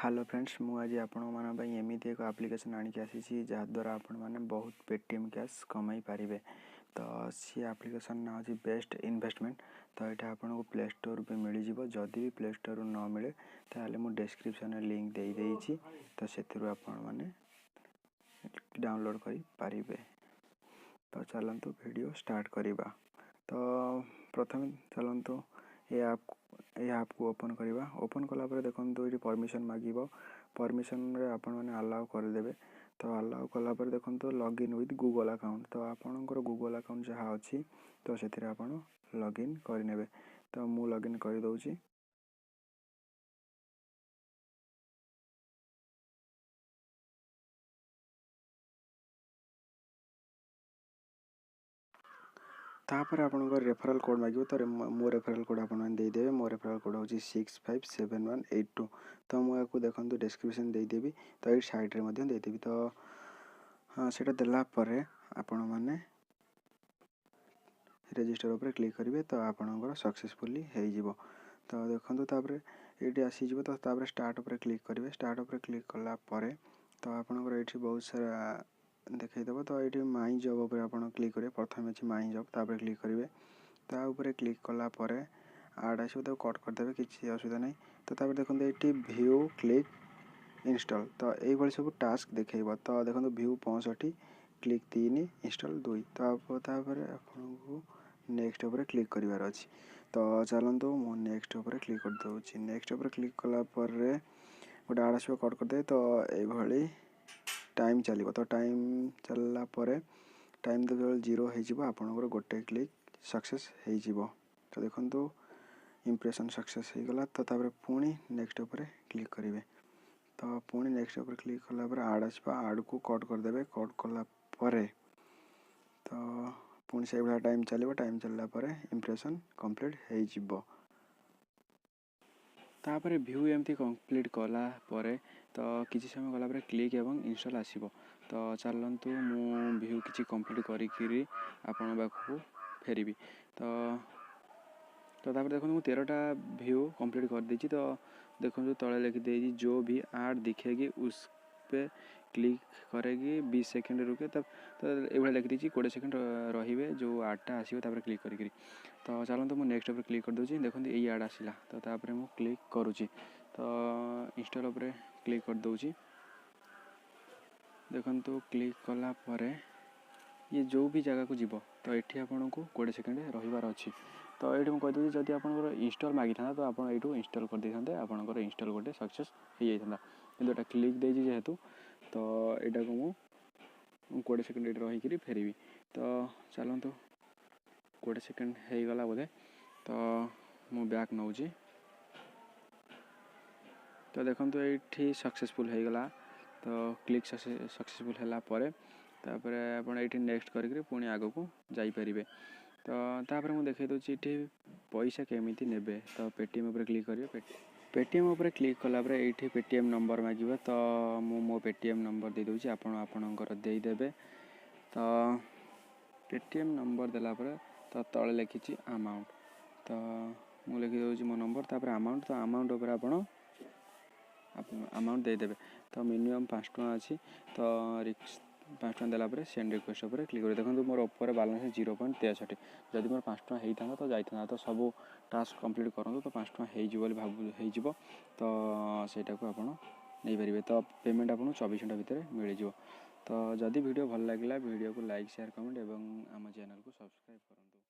Hello friends, ମୁଁ ଆଜି ଆପଣମାନଙ୍କ ପାଇଁ ଏମିତି ଏକ ଆପ୍ଲିକେସନ୍ ଆଣିକି ଆସିଛି ଯାହାଦ୍ୱାରା ଆପଣମାନେ ବହୁତ ପେଟିଏମ୍ କ୍ୟାସ୍ କମାଇ ପାରିବେ। ତ ସିଏ ଆପ୍ଲିକେସନ୍ ନାଁ ହେଉଛି ବେଷ୍ଟ ଇନଭେଷ୍ଟମେଣ୍ଟ। ତ ଏଇଟା ଆପଣଙ୍କୁ ପ୍ଲେ ଷ୍ଟୋର୍ ବି ମିଳିଯିବ। ଯଦି ବି ପ୍ଲେ ଷ୍ଟୋର୍ରୁ ନ ମିଳେ ତାହେଲେ ମୁଁ ଡେସ୍କ୍ରିପସନ୍ରେ ଲିଙ୍କ୍ ଦେଇଦେଇଛି, ତ ସେଥିରୁ ଆପଣମାନେ ଡାଉନଲୋଡ଼୍ କରିପାରିବେ। ତ ଚାଲନ୍ତୁ ଭିଡ଼ିଓ ଷ୍ଟାର୍ଟ କରିବା। ତ ପ୍ରଥମେ ଚାଲନ୍ତୁ ଏ ଆପ୍କୁ ଓପନ୍ କରିବା। ଓପନ୍ କଲା ପରେ ଦେଖନ୍ତୁ ଏଇଠି ପରମିସନ୍ ମାଗିବ। ପରମିସନ୍ରେ ଆପଣମାନେ ଆଲାଉ କରିଦେବେ। ତ ଆଲାଉ କଲା ପରେ ଦେଖନ୍ତୁ ଲଗ୍ଇନ୍ ୱିଥ୍ ଗୁଗଲ୍ ଆକାଉଣ୍ଟ। ତ ଆପଣଙ୍କର ଗୁଗଲ୍ ଆକାଉଣ୍ଟ ଯାହା ଅଛି ତ ସେଥିରେ ଆପଣ ଲଗ୍ଇନ୍ କରିନେବେ। ତ ମୁଁ ଲଗ୍ଇନ୍ କରିଦେଉଛି। ତାପରେ ଆପଣଙ୍କର ରେଫରାଲ୍ କୋଡ଼୍ ମାଗିବ। ତ ମୋ ରେଫରାଲ୍ କୋଡ଼୍ ଆପଣମାନେ ଦେଇଦେବେ। ମୋ ରେଫରାଲ୍ କୋଡ଼୍ ହେଉଛି 657182। ତ ମୁଁ ଏହାକୁ ଦେଖନ୍ତୁ ଡେସ୍କ୍ରିପସନ୍ ଦେଇଦେବି, ତ ଏଇ ସାଇଡ଼୍ରେ ମଧ୍ୟ ଦେଇଦେବି। ତ ହଁ, ସେଇଟା ଦେଲା ପରେ ଆପଣମାନେ ରେଜିଷ୍ଟର୍ ଉପରେ କ୍ଲିକ୍ କରିବେ, ତ ଆପଣଙ୍କର ସକ୍ସେସଫୁଲି ହେଇଯିବ। ତ ଦେଖନ୍ତୁ ତାପରେ ଏଇଠି ଆସିଯିବ। ତ ତାପରେ ଷ୍ଟାର୍ଟ ଉପରେ କ୍ଲିକ୍ କରିବେ। ଷ୍ଟାର୍ଟ ଉପରେ କ୍ଲିକ୍ କଲା ପରେ ତ ଆପଣଙ୍କର ଏଇଠି ବହୁତ ସାରା ଦେଖେଇଦେବ। ତ ଏଇଠି ମାଇ ଜବ୍ ଉପରେ ଆପଣ କ୍ଲିକ୍ କରିବେ। ପ୍ରଥମେ ଅଛି ମାଇ ଜବ୍, ତାପରେ କ୍ଲିକ୍ କରିବେ। ତା ଉପରେ କ୍ଲିକ୍ କଲା ପରେ ଆଡ଼୍ ଆସିବ, ତାକୁ କଟ୍ କରିଦେବେ, କିଛି ଅସୁବିଧା ନାହିଁ। ତ ତାପରେ ଦେଖନ୍ତୁ ଏଇଠି ଭିଉ କ୍ଲିକ୍ ଇନଷ୍ଟଲ୍, ତ ଏଇଭଳି ସବୁ ଟାସ୍କ ଦେଖେଇବ। ତ ଦେଖନ୍ତୁ ଭିଉ 65, କ୍ଲିକ୍ 3, ଇନଷ୍ଟଲ୍ 2। ତାପରେ ଆପଣଙ୍କୁ ନେକ୍ସଟ ଉପରେ କ୍ଲିକ୍ କରିବାର ଅଛି। ତ ଚାଲନ୍ତୁ ମୁଁ ନେକ୍ସଟ ଉପରେ କ୍ଲିକ୍ କରିଦେଉଛି। ନେକ୍ସଟ ଉପରେ କ୍ଲିକ୍ କଲା ପରେ ଗୋଟେ ଆଡ଼୍ ଆସିବ, କଟ୍ କରିଦେବେ। ତ ଏଇଭଳି ଟାଇମ୍ ଚାଲିବ। ତ ଟାଇମ୍ ଚାଲିଲା ପରେ ଟାଇମ୍ ଯେତେବେଳେ 0 ହେଇଯିବ ଆପଣଙ୍କର ଗୋଟେ କ୍ଲିକ୍ ସକ୍ସେସ୍ ହେଇଯିବ। ତ ଦେଖନ୍ତୁ ଇମ୍ପ୍ରେସନ୍ ସକ୍ସେସ୍ ହେଇଗଲା। ତ ତାପରେ ପୁଣି ନେକ୍ସଟ ଉପରେ କ୍ଲିକ୍ କରିବେ। ତ ପୁଣି ନେକ୍ସଟ ଉପରେ କ୍ଲିକ୍ କଲା ପରେ ଆଡ଼୍ ଆସିବ, ଆଡ଼୍କୁ କଟ୍ କରିଦେବେ। କଟ୍ କଲା ପରେ ତ ପୁଣି ସେଇଭଳିଆ ଟାଇମ୍ ଚାଲିବ। ଟାଇମ୍ ଚାଲିଲା ପରେ ଇମ୍ପ୍ରେସନ୍ କମ୍ପ୍ଲିଟ୍ ହେଇଯିବ। ତାପରେ ଭିଉ ଏମିତି କମ୍ପ୍ଲିଟ୍ କଲା ପରେ ତ କିଛି ସମୟ ଗଲା ପରେ କ୍ଲିକ୍ ଏବଂ ଇନଷ୍ଟଲ୍ ଆସିବ। ତ ଚାଲନ୍ତୁ ମୁଁ ଭିଉ କିଛି କମ୍ପ୍ଲିଟ୍ କରିକିରି ଆପଣଙ୍କ ପାଖକୁ ଫେରିବି। ତ ତାପରେ ଦେଖନ୍ତୁ ମୁଁ 13ଟା ଭିଉ କମ୍ପ୍ଲିଟ୍ କରିଦେଇଛି। ତ ଦେଖନ୍ତୁ ତଳେ ଲେଖିଦେଇଛି जो भी ଆଡ଼୍ दिखेगी उस पे କ୍ଲିକ୍ କରେକି 20 ସେକେଣ୍ଡ ରୁକେ। ତ ଏଇଭଳିଆ ଲେଖିଦେଇଛି, 20 ସେକେଣ୍ଡ ରହିବେ ଯେଉଁ ଆଡ଼୍ଟା ଆସିବ ତାପରେ କ୍ଲିକ୍ କରିକିରି। ତ ଚାଲନ୍ତୁ ମୁଁ ନେକ୍ସଟ ଉପରେ କ୍ଲିକ୍ କରିଦେଉଛି। ଦେଖନ୍ତୁ ଏଇ ଆଡ଼୍ ଆସିଲା। ତ ତାପରେ ମୁଁ କ୍ଲିକ୍ କରୁଛି। ତ ଇନଷ୍ଟଲ୍ ଉପରେ କ୍ଲିକ୍ କରିଦେଉଛି। ଦେଖନ୍ତୁ କ୍ଲିକ୍ କଲା ପରେ ଇଏ ଯେଉଁ ବି ଜାଗାକୁ ଯିବ, ତ ଏଠି ଆପଣଙ୍କୁ 20 ସେକେଣ୍ଡ ରହିବାର ଅଛି। ତ ଏଇଠି ମୁଁ କହିଦେଉଛି, ଯଦି ଆପଣଙ୍କର ଇନଷ୍ଟଲ୍ ମାଗିଥାନ୍ତା ତ ଆପଣ ଏଇଠୁ ଇନଷ୍ଟଲ୍ କରିଦେଇଥାନ୍ତେ, ଆପଣଙ୍କର ଇନଷ୍ଟଲ୍ ଗୋଟେ ସକ୍ସେସ୍ ହେଇଯାଇଥାନ୍ତା। କିନ୍ତୁ ଏଇଟା କ୍ଲିକ୍ ଦେଇଛି ଯେହେତୁ, ତ ଏଇଟାକୁ ମୁଁ 20 ସେକେଣ୍ଡ ଏଇଠି ରହିକିରି ଫେରିବି। ତ ଚାଲନ୍ତୁ 20 ସେକେଣ୍ଡ ହେଇଗଲା ବୋଧେ, ତ ମୁଁ ବ୍ୟାକ୍ ନେଉଛି। ତ ଦେଖନ୍ତୁ ଏଇଠି ସକ୍ସେସଫୁଲ୍ ହେଇଗଲା। ତ କ୍ଲିକ୍ ସକ୍ସେସଫୁଲ୍ ହେଲା ପରେ ତାପରେ ଆପଣ ଏଇଠି ନେକ୍ସଟ କରିକିରି ପୁଣି ଆଗକୁ ଯାଇପାରିବେ। ତ ତାପରେ ମୁଁ ଦେଖାଇ ଦେଉଛି ଏଇଠି ପଇସା କେମିତି ନେବେ। ତ ପେଟିଏମ୍ ଉପରେ କ୍ଲିକ୍ କରିବେ। ପେଟିଏମ୍ ଉପରେ କ୍ଲିକ୍ କଲା ପରେ ଏଇଠି ପେଟିଏମ୍ ନମ୍ବର ମାଗିବ। ତ ମୁଁ ମୋ ପେଟିଏମ୍ ନମ୍ବର ଦେଇଦେଉଛି, ଆପଣ ଆପଣଙ୍କର ଦେଇଦେବେ। ତ ପେଟିଏମ୍ ନମ୍ବର ଦେଲା ପରେ ତ ତଳେ ଲେଖିଛି ଆମାଉଣ୍ଟ, ତ ମୁଁ ଲେଖିଦେଉଛି ମୋ ନମ୍ବର, ତାପରେ ଆମାଉଣ୍ଟ। ତ ଆମାଉଣ୍ଟ ଉପରେ ଆପଣ ଆମାଉଣ୍ଟ ଦେଇଦେବେ। ତ ମିନିମମ୍ 5 ଟଙ୍କା ଅଛି। ତ 5 ଟଙ୍କା ଦେଲା ପରେ ସେଣ୍ଡ ରିକ୍ୱେଷ୍ଟ ଉପରେ କ୍ଲିକ୍ କରିବେ। ଦେଖନ୍ତୁ ମୋର ଉପରେ ବାଲାନ୍ସ 0.63। ଯଦି ମୋର 5 ଟଙ୍କା ହେଇଥାନ୍ତା ତ ଯାଇଥାନ୍ତା। ତ ସବୁ ଟାସ୍କ କମ୍ପ୍ଲିଟ୍ କରନ୍ତୁ, ତ 5 ଟଙ୍କା ହେଇଯିବ ବୋଲି ଭାବୁ ହେଇଯିବ, ତ ସେଇଟାକୁ ଆପଣ ନେଇପାରିବେ। ତ ପେମେଣ୍ଟ ଆପଣଙ୍କୁ 24 ଘଣ୍ଟା ଭିତରେ ମିଳିଯିବ। ତ ଯଦି ଭିଡ଼ିଓ ଭଲ ଲାଗିଲା ଭିଡ଼ିଓକୁ ଲାଇକ୍, ସେୟାର, କମେଣ୍ଟ ଏବଂ ଆମ ଚ୍ୟାନେଲକୁ ସବସ୍କ୍ରାଇବ୍ କରନ୍ତୁ।